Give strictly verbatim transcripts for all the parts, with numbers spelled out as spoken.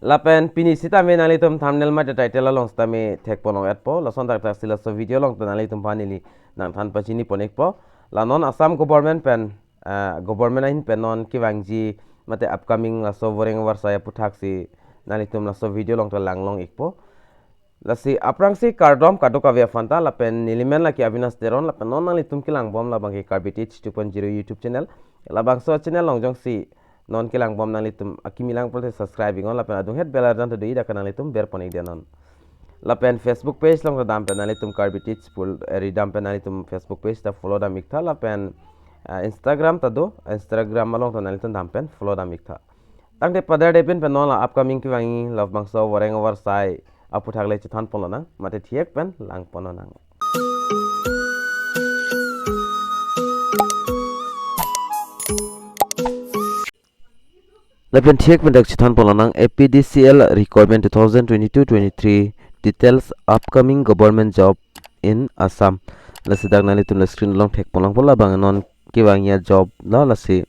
Lapen pini sitame nanglitum thumbnail mate title along sitame thekpon long-etpo, lason thakthak si laso video along ta nanglitum aphan neli nangthan pachini pon-ikpo. La non Assam government pen, eh, government ahin pen non kevangji mate upcoming laso voreng varsai aputhak si nanglitum laso video along ta lang long-ikpo. Lasi aphrangsi kardom kadokave aphanta, lapen neli men lake Avinash Teron, lapen non nanglitum kelangbom labang ke Karbi Teach two point zero YouTube channel. Labangso channel along jongsi non kelangbom nanglitum akimi lang pulote subscribe iknon, lapen adunghet bell arjan ta do-i, dak nanglitum berpon-ik dei non. Lapen Facebook page along ta dam pen nanglitum Karbi Teach pu, eh, ridam pen nanglitum Facebook page ta follow dam-iktha, lapen, eh, Instagram ta do, Instagram along ta nanglitum dam pen follow dam-iktha. Tangte padar depin pen non la upcoming kevangji labangso voreng varsai aputhak le chethan pon lonang, mate thek pen lang pon lonang. Lapen thek pen dak chethan pon lonang, A P D C L recruitment two thousand twenty-two twenty-three details, upcoming government job in Assam. Lasi dak nanglitum la screen along thekpon longpo, labang non kevangji ajob lo, lasi,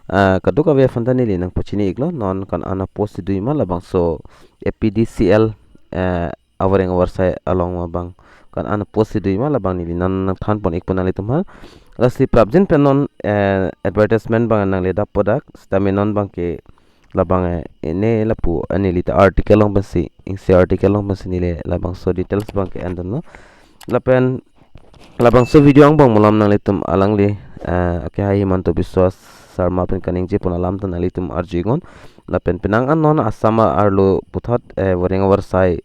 ah, kadokave aphanta neli nangpachini-iklo, non ko-an apost si do-i ma labangso A P D C L, eh, avoreng varsai along ma, bang ko-an apost si do-i ma labang neli non nangthan pon-ikpo nanglitum aphan. Lasi prapjin pen non, eh, advertisement abang nangledappo dak, sitame non abang ke labang, eh, ene lapu, eh, neli ta article along pensi, isi article along pensi neli labangso details abang ke endunlo. Lapen labangso video angbong malom nanglitum alangli, eh, akehai Himanta Biswa Sarma pen kaningje pon alam ta nanglitum arju-iknon. Lapen penang an non Assam arlo puthot, eh, voreng varsai,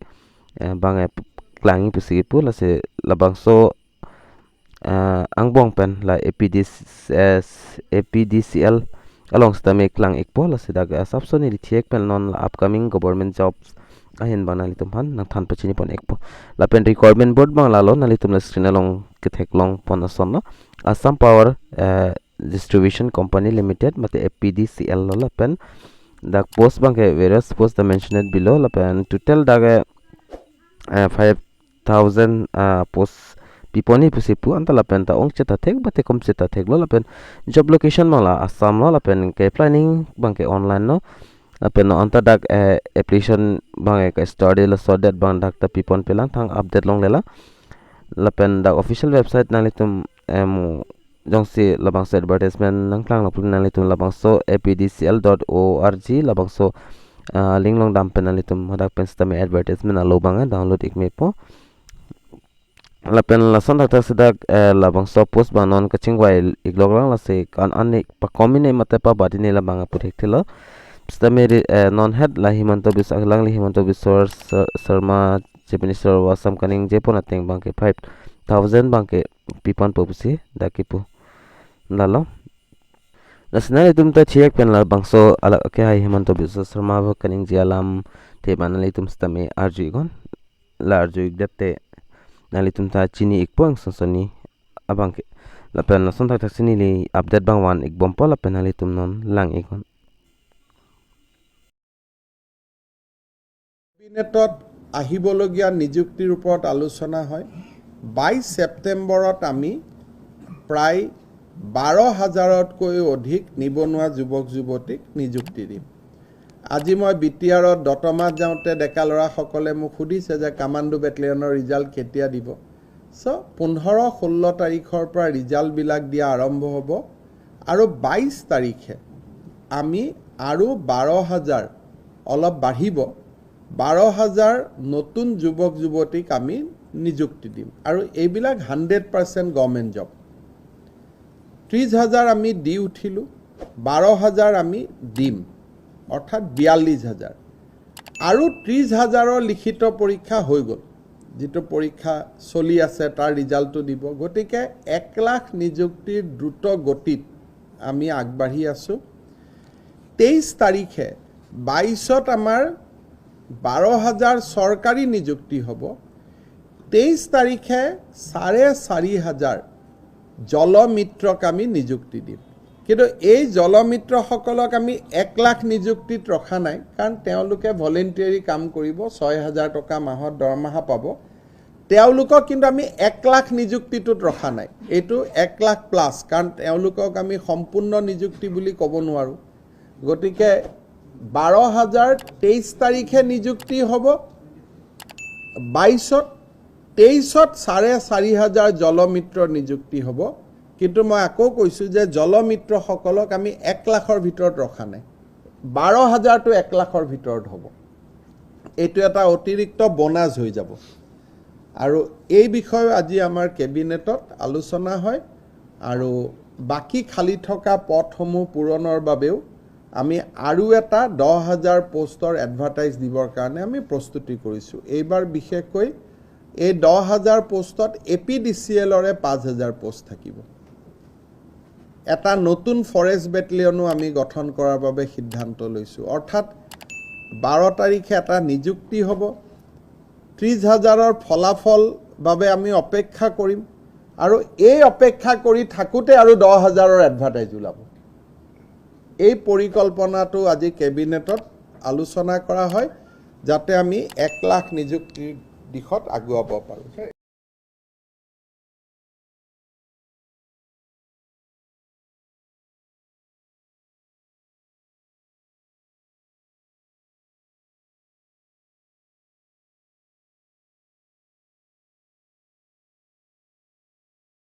eh, abang, eh, klangji pusi kipu, lasi labangso, eh, angbong pen la A P D C, eh, A P D C L along sitame klang-ikpo, lasi dak asapso neli thek pen non la upcoming government jobs ahin abang nanglitum aphan nangthan pachini pon-ikpo. Lapen recruitment board abang lalo, nanglitum la screen along ketheklong pon asonlo, Assam Power, eh, Distribution Company Limited mate A P D C L lo, lapen dak post abang ke various post are mentioned below, lapen total dak, eh, five thousand, ah, post piponji pusi pu, anta lapen ta ongchot ta thek mate komchot ta theklo, lapen job location abang la Assam lo, lapen ke applying abang ke online lo, lapen non anta dak, eh, application abang ke start lo, so date abang dak ta piponpe lang, thang update longlelang. Lapen dak official website nanglitum, em, jongsi labangso advertisement nangklang lo pulote nanglitum labangso A P D C L dot O R G labangso, ah, link along dam pen nanglitum hadak pen sitame advertisement alo abang, eh, download-ik mepo. Lapen lason thakthak si dak, eh, labangso post abang non kachingvai-iklok lang, lasi ko-an anik pakom-ine mate pabat-ine labang apu thekthelo. Sitame ri, eh, non het la Himanta Biswa, alangli Himanta Biswa Sar-, Sarma Chief Minister of Assam kaningje pon ateng abang ke five thousand abang ke piponpo pusi dak kipu. Lalo. Lasi nanglitum ta thek pen labangso alak akehai Himanta Biswa Sarma pu kaningje alamthe abang nanglitum sitame arju-iknon. La arju-ikdet te nanglitum ta chini-ikpo angsonsoni abang ke. Lapen lason thakthak si neli update abang van-ikbompo, lapen nanglitum non lang-iknon. কেবিনেটত আহিবলগীয়া নিযুক্তিৰ ওপৰত আলোচনা হয়। বাইছ ছেপ্টেম্বৰত আমি প্ৰায় বাৰ হাজাৰতকৈ অধিক নিবনুৱা যুৱক যুৱতীক নিযুক্তি দিম। আজি মই বি টি আৰত দতমাত যাওঁতে ডেকা ল'ৰাসকলে মোক সুধিছে যে কামাণ্ডো বেটেলিয়নৰ ৰিজাল্ট কেতিয়া দিব। চ' পোন্ধৰ ষোল্ল তাৰিখৰ পৰা ৰিজাল্টবিলাক দিয়া আৰম্ভ হ'ব আৰু বাইছ তাৰিখে আমি আৰু বাৰ হাজাৰ, অলপ বাঢ়িব, বাৰ হাজাৰ নতুন যুৱক যুৱতীক আমি নিযুক্তি দিম আৰু এইবিলাক হাণ্ড্ৰেড পাৰ্চেণ্ট গভৰ্ণমেণ্ট জব। ত্ৰিছ হাজাৰ আমি দি উঠিলোঁ, বাৰ হাজাৰ আমি দিম, অৰ্থাৎ বিয়াল্লিছ হাজাৰ। আৰু ত্ৰিছ হাজাৰৰ লিখিত পৰীক্ষা হৈ গ'ল, যিটো পৰীক্ষা চলি আছে তাৰ ৰিজাল্টটো দিব। গতিকে এক লাখ নিযুক্তিৰ দ্ৰুত গতিত আমি আগবাঢ়ি আছোঁ। তেইছ তাৰিখে, বাইছত আমাৰ বাৰ হাজাৰ চৰকাৰী নিযুক্তি হ'ব। তেইছ তাৰিখে চাৰে চাৰি হাজাৰ জলমিত্ৰক আমি নিযুক্তি দিম। কিন্তু এই জলমিত্ৰসকলক আমি এক লাখ নিযুক্তিত ৰখা নাই, কাৰণ তেওঁলোকে ভলেণ্টিয়াৰী কাম কৰিব, ছয় হাজাৰ টকা মাহত দৰমহা পাব। তেওঁলোকক কিন্তু আমি এক লাখ নিযুক্তিটোত ৰখা নাই, এইটো এক লাখ প্লাছ, কাৰণ তেওঁলোকক আমি সম্পূৰ্ণ নিযুক্তি বুলি ক'ব নোৱাৰোঁ। গতিকে বাৰ হাজাৰ তেইছ তাৰিখে নিযুক্তি হ'ব বাইছত। তেইছত চাৰে চাৰি হাজাৰ জলমিত্ৰ নিযুক্তি হ'ব। কিন্তু মই আকৌ কৈছোঁ যে জলমিত্ৰসকলক আমি এক লাখৰ ভিতৰত ৰখা নাই। বাৰ হাজাৰটো এক লাখৰ ভিতৰত হ'ব। এইটো এটা অতিৰিক্ত বনাছ হৈ যাব। আৰু এই বিষয়ে আজি আমাৰ কেবিনেটত আলোচনা হয়। আৰু বাকী খালী থকা পদসমূহ পূৰণৰ বাবেও আমি আৰু এটা দহ হাজাৰ পোষ্টৰ এডভাৰটাইজ দিবৰ কাৰণে আমি প্ৰস্তুতি কৰিছোঁ। এইবাৰ বিশেষকৈ এই দহ হাজাৰ পোষ্টত এ পি ডি চি এলৰে পাঁচ হাজাৰ পোষ্ট থাকিব। এটা নতুন ফৰেষ্ট বেটেলিয়নো আমি গঠন কৰাৰ বাবে সিদ্ধান্ত লৈছোঁ। অৰ্থাৎ বাৰ তাৰিখে এটা নিযুক্তি হ'ব। ত্ৰিছ হাজাৰৰ ফলাফল বাবে আমি অপেক্ষা কৰিম আৰু এই অপেক্ষা কৰি থাকোঁতে আৰু দহ হাজাৰৰ এডভাৰটাইজ ওলাব। এই পৰিকল্পনাটো আজি কেবিনেটত আলোচনা কৰা হয়, যাতে আমি এক লাখ নিযুক্তিৰ দিশত আগুৱাব পাৰোঁ।